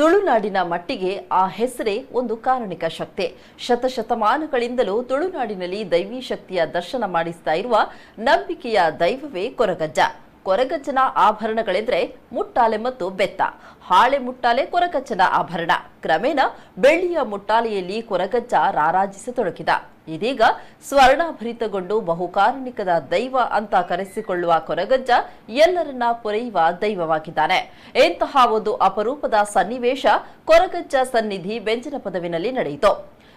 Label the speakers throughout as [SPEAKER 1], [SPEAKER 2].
[SPEAKER 1] ತುಳುನಾಡಿನ ಮಟ್ಟಿಗೆ ಆ ಹೆಸರೇ ಒಂದು ಕಾರಣಿಕ ಶಕ್ತಿ. ಶತಶತಮಾನಗಳಿಂದಲೂ ತುಳುನಾಡಿನಲ್ಲಿ ದೈವಿ ಶಕ್ತಿಯ ದರ್ಶನ ಮಾಡಿಸ್ತಾ ಇರುವ ನಂಬಿಕೆಯ ದೈವವೇ ಕೊರಗಜ್ಜ. ಕೊರಗಜ್ಜನ ಆಭರಣಗಳೆಂದರೆ ಮುಟ್ಟಾಲೆ ಮತ್ತು ಬೆತ್ತ. ಹಾಳೆ ಮುಟ್ಟಾಲೆ ಕೊರಗಜ್ಜನ ಆಭರಣ. ಕ್ರಮೇಣ ಬೆಳ್ಳಿಯ ಮುಟ್ಟಾಲೆಯಲ್ಲಿ ಕೊರಗಜ್ಜ ರಾರಾಜಿಸತೊಡಗಿದ. ಇದೀಗ ಸ್ವರ್ಣಾಭರಿತಗೊಂಡು ಬಹುಕಾರಣಿಕದ ದೈವ ಅಂತ ಕರೆಸಿಕೊಳ್ಳುವ ಕೊರಗಜ್ಜ ಎಲ್ಲರನ್ನ ಪೊರೆಯುವ ದೈವವಾಗಿದ್ದಾನೆ. ಇಂತಹ ಒಂದು ಅಪರೂಪದ ಸನ್ನಿವೇಶ ಕೊರಗಜ್ಜ ಸನ್ನಿಧಿ ಬೆಂಜನಪದವಿನಲ್ಲಿ ನಡೆಯಿತು.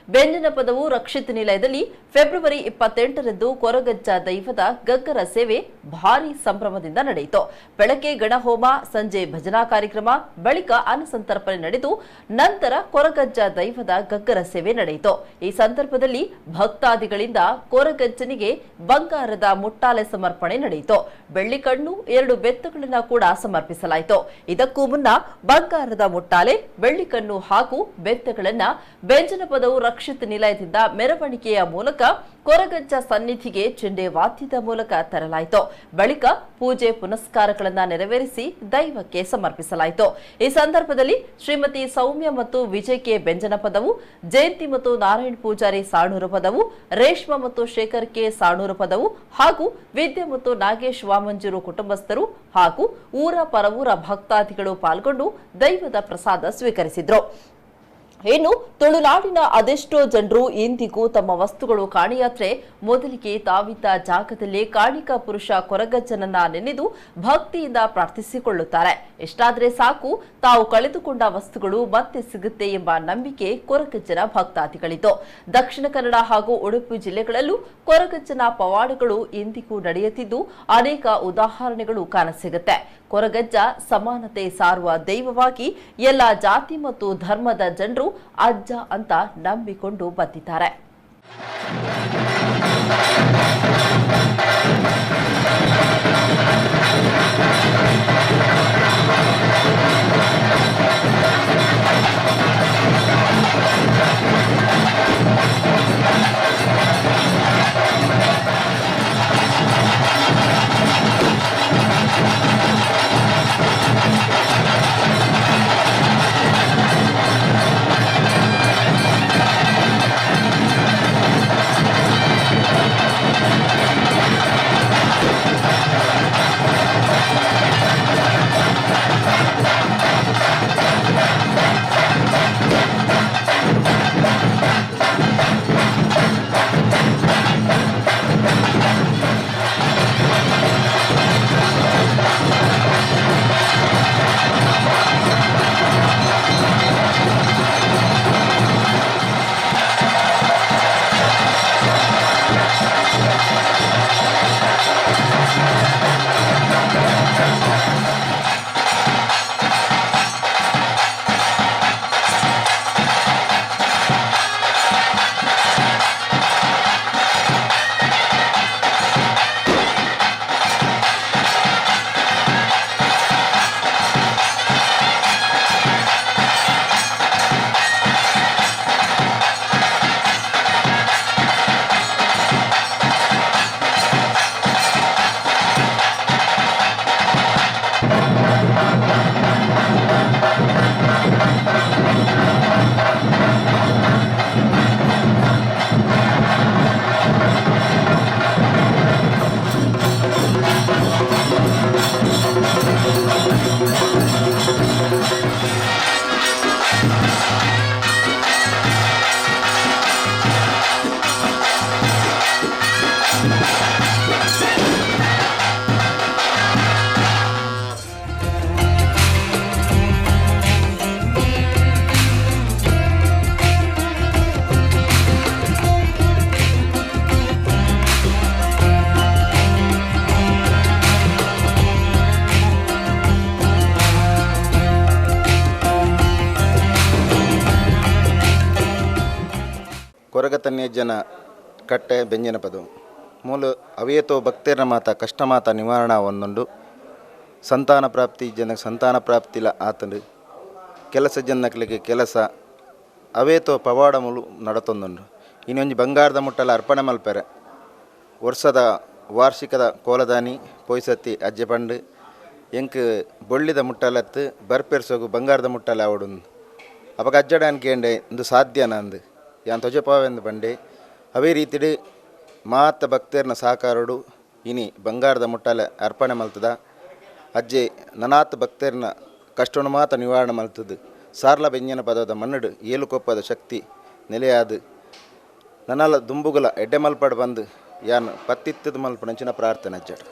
[SPEAKER 1] ಬೆಂಜನಪದವು ರಕ್ಷಿತ ನಿಲಯದಲ್ಲಿ ಫೆಬ್ರವರಿ 28ರಂದು ಕೊರಗಜ್ಜ ದೈವದ ಗಗ್ಗರ ಸೇವೆ ಭಾರಿ ಸಂಭ್ರಮದಿಂದ ನಡೆಯಿತು. ಬೆಳಗ್ಗೆ ಗಣಹೋಮ, ಸಂಜೆ ಭಜನಾ ಕಾರ್ಯಕ್ರಮ, ಬಳಿಕ ಅನ್ನಸಂತರ್ಪಣೆ ನಡೆದು ನಂತರ ಕೊರಗಜ್ಜ ದೈವದ ಗಗ್ಗರ ಸೇವೆ ನಡೆಯಿತು. ಈ ಸಂದರ್ಭದಲ್ಲಿ ಭಕ್ತಾದಿಗಳಿಂದ ಕೊರಗಜ್ಜನಿಗೆ ಬಂಗಾರದ ಮುಟ್ಟಾಲೆ ಸಮರ್ಪಣೆ ನಡೆಯಿತು. ಬೆಳ್ಳಿ ಕಣ್ಣು, 2 ಬೆತ್ತುಗಳನ್ನು ಕೂಡ ಸಮರ್ಪಿಸಲಾಯಿತು. ಇದಕ್ಕೂ ಮುನ್ನ ಬಂಗಾರದ ಮುಟ್ಟಾಲೆ, ಬೆಳ್ಳಿ ಕಣ್ಣು ಹಾಗೂ ಬೆತ್ತಗಳನ್ನು ಬೆಂಜನಪದವು ರಕ್ಷಿತ ನಿಲಯದಿಂದ ಮೆರವಣಿಗೆಯ ಮೂಲಕ ಕೊರಗಜ್ಜ ಸನ್ನಿಧಿಗೆ ಚೆಂಡೆ ವಾದ್ಯದ ಮೂಲಕ ತರಲಾಯಿತು. ಬಳಿಕ ಪೂಜೆ ಪುನಸ್ಕಾರಗಳನ್ನು ನೆರವೇರಿಸಿ ದೈವಕ್ಕೆ ಸಮರ್ಪಿಸಲಾಯಿತು. ಈ ಸಂದರ್ಭದಲ್ಲಿ ಶ್ರೀಮತಿ ಸೌಮ್ಯ ಮತ್ತು ವಿಜಯ್ ಕೆ ಬೆಂಜನಪದವು, ಜಯಂತಿ ಮತ್ತು ನಾರಾಯಣ್ ಪೂಜಾರಿ ಸಾಣೂರು ಪದವು, ರೇಷ್ಮಾ ಮತ್ತು ಶೇಖರ್ ಕೆ ಸಾಣೂರು ಪದವು ಹಾಗೂ ವಿದ್ಯೆ ಮತ್ತು ನಾಗೇಶ್ ವಾಮಂಜೂರು ಕುಟುಂಬಸ್ಥರು ಹಾಗೂ ಊರ ಪರವೂರ ಭಕ್ತಾದಿಗಳು ಪಾಲ್ಗೊಂಡು ದೈವದ ಪ್ರಸಾದ ಸ್ವೀಕರಿಸಿದರು. ಇನ್ನು ತುಳುನಾಡಿನ ಅದೆಷ್ಟೋ ಜನರು ಇಂದಿಗೂ ತಮ್ಮ ವಸ್ತುಗಳು ಕಾಣಿಯಾತ್ರೆ ಮೊದಲಿಗೆ ತಾವಿದ್ದ ಜಾಗದಲ್ಲಿ ಕಾಣಿಕಾ ಪುರುಷ ಕೊರಗಜ್ಜನನ್ನ ನೆನೆದು ಭಕ್ತಿಯಿಂದ ಪ್ರಾರ್ಥಿಸಿಕೊಳ್ಳುತ್ತಾರೆ. ಎಷ್ಟಾದರೆ ಸಾಕು, ತಾವು ಕಳೆದುಕೊಂಡ ವಸ್ತುಗಳು ಮತ್ತೆ ಸಿಗುತ್ತೆ ಎಂಬ ನಂಬಿಕೆ ಕೊರಗಜ್ಜನ ಭಕ್ತಾದಿಗಳಿತ್ತು. ದಕ್ಷಿಣ ಕನ್ನಡ ಹಾಗೂ ಉಡುಪಿ ಜಿಲ್ಲೆಗಳಲ್ಲೂ ಕೊರಗಜ್ಜನ ಪವಾಡಗಳು ಇಂದಿಗೂ ನಡೆಯುತ್ತಿದ್ದು ಅನೇಕ ಉದಾಹರಣೆಗಳು ಕಾಣಸಿಗುತ್ತೆ. ಕೊರಗಜ್ಜ ಸಮಾನತೆ ಸಾರುವ ದೈವವಾಗಿ ಎಲ್ಲ ಜಾತಿ ಮತ್ತು ಧರ್ಮದ ಜನರು ಅಜ್ಜ ಅಂತ ನಂಬಿಕೊಂಡು ಬಂದಿದ್ದಾರೆ.
[SPEAKER 2] ಕೊರಗತನ್ಯಜ್ಜನ ಕಟ್ಟೆ ಬೆಂಜನಪದವು ಮೂಲ ಅವೇತೋ ಭಕ್ತೇರ್ನ ಮಾತ ಕಷ್ಟ ಮಾತ ನಿವಾರಣಾ ಒಂದುಂಡು. ಸಂತಾನ ಪ್ರಾಪ್ತಿ ಜನ ಸಂತಾನ ಪ್ರಾಪ್ತಿಲ ಆತಂಡು, ಕೆಲಸ ಜನಕ್ಲಿಗೆ ಕೆಲಸ ಅವೇತೋ ಪವಾಡ ಮುಲು ನಡತೊಂದುಂಡು. ಇನ್ನೊಂದು ಬಂಗಾರದ ಮುಟ್ಟಲ ಅರ್ಪಣೆ ಮಲ್ಪೆರೆ ವರ್ಷದ ವಾರ್ಷಿಕದ ಕೋಲದಾನಿ ಪೊಯ್ಸತ್ತಿ ಅಜ್ಜೆ ಪಂಡು ಎಂಕ್ ಬೊಳ್ಳಿದ ಮುಟ್ಟಲತ್ತು ಬರ್ಪೆರ್ಸೋಗು ಬಂಗಾರದ ಮುಟ್ಟಲ ಅವಡು ಅಪಗ ಅಜ್ಜಡಾನ್ ಕೇಂಡೆ ಇಂದು ಸಾಧ್ಯನಂದು ಯಾನ್ ತೊಜಪಾವೆಂದು ಪಂಡೆ. ಅವೇ ರೀತಿಡ್ ಮಾತ ಭಕ್ತರ್ನ ಸಹಕಾರಡು ಇನಿ ಬಂಗಾರದ ಮುಟ್ಟಾಲೆ ಅರ್ಪಣೆ ಮಲ್ತದ. ಅಜ್ಜೆ ನನಾತ್ ಭಕ್ತರ್ನ ಕಷ್ಟನು ಮಾತ ನಿವಾರಣೆ ಮಲ್ತದು ಸಾರ್ಲ ಬೆಂಜನ ಪದದ ಮಣ್ಣುಡು ಏಲುಕೊಪ್ಪದ ಶಕ್ತಿ ನೆಲೆಯಾದ ನನಲ ದುಂಬುಗುಲ ಎಡ್ಡೆ ಮಲ್ಪಡು ಬಂದು ಯಾನ್ ಪತ್ತಿತ್ತದ ಮಲ್ಪುನಂಚಿನ ಪ್ರಾರ್ಥನೆ ಅಜ್ಜಡ್.